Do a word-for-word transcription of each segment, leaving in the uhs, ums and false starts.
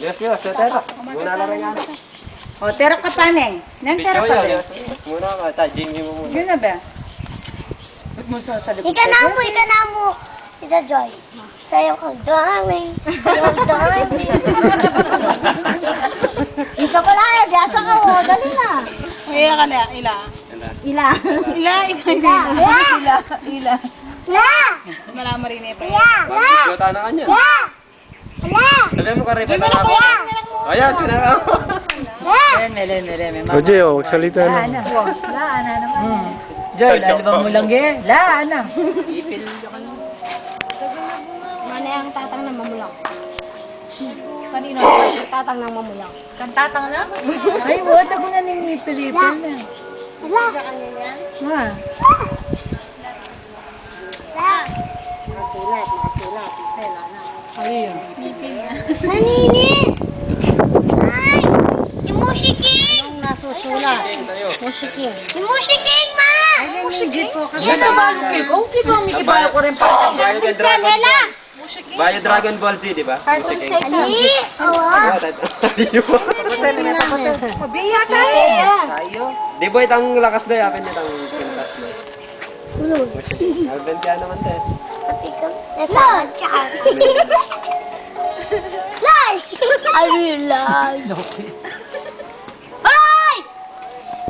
Yes, yes, yes, yes. Muna na rin nga. O, tera ka pa, Neng. Neng, tera ka, Neng. Muna ka, ta, Jimmy mo muna. Yun na ba? Ba't mo sasalubog? Ika na mo, ika na mo. Ika, Joy. Sayaw ka, darling. Sayaw, darling. Ika pala, eh, biasa ka, o. Dali na. Ila ka na, ila. Ila. Ila, ila, ila. Ila. Ila. Ila. Ila. Ila. Video tayo na kanya. Ila. Ila. Sabi mo, kare, pala ka. Ila. Ayan, ito na. Ila. Melen, melen, melen. O, Jay, o, magsalita na. La, ana. La, ana naman. Hmm. Joy, lalabang mo lang, eh. La, ana. Mana yang tatang na mamulang? Kanino? Tatang na mamulang. Kan tatang na? Ay, wala ko na ning ipil-ipil na. Ala. Ma. Makasulat, makasulat. Kailangan. Ay, yun. Nanini! Ay! Yung Mushiking! Yung nasusulat. Mushiking. Yung Mushiking, ma! Ay, hindi po kasi. Yan ang bago ko. Okay ba, may iba ko rin pa. Yan, Dragon Ball. Bio Dragon Ball Z, di ba? Cartoon Mushiking. Series. Ali! Oo. Ah, tat-, ayun. Papatay, may papatay. Mabiya tayo. Tayo. Di ba itang lakas na yapin itang pintas na? Tulog. Mushiking. Albert ka naman, te. Pati ka. Nasa Lord! Tsaka. Lord! Ay, Lord! Hoy!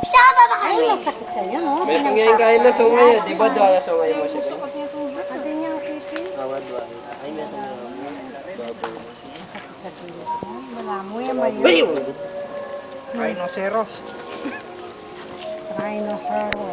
Siya ba ba kayo? Ay, masakit sa'yo, no? May pangyayang kain na sungay, eh. Di ba, dua yung sungay mo siya? Atin yung siti. Awa, dua. Ay, may sungay. Baboy. Wala mo yan, may. Ay, oh! Rhinoceros. Rhinoceros.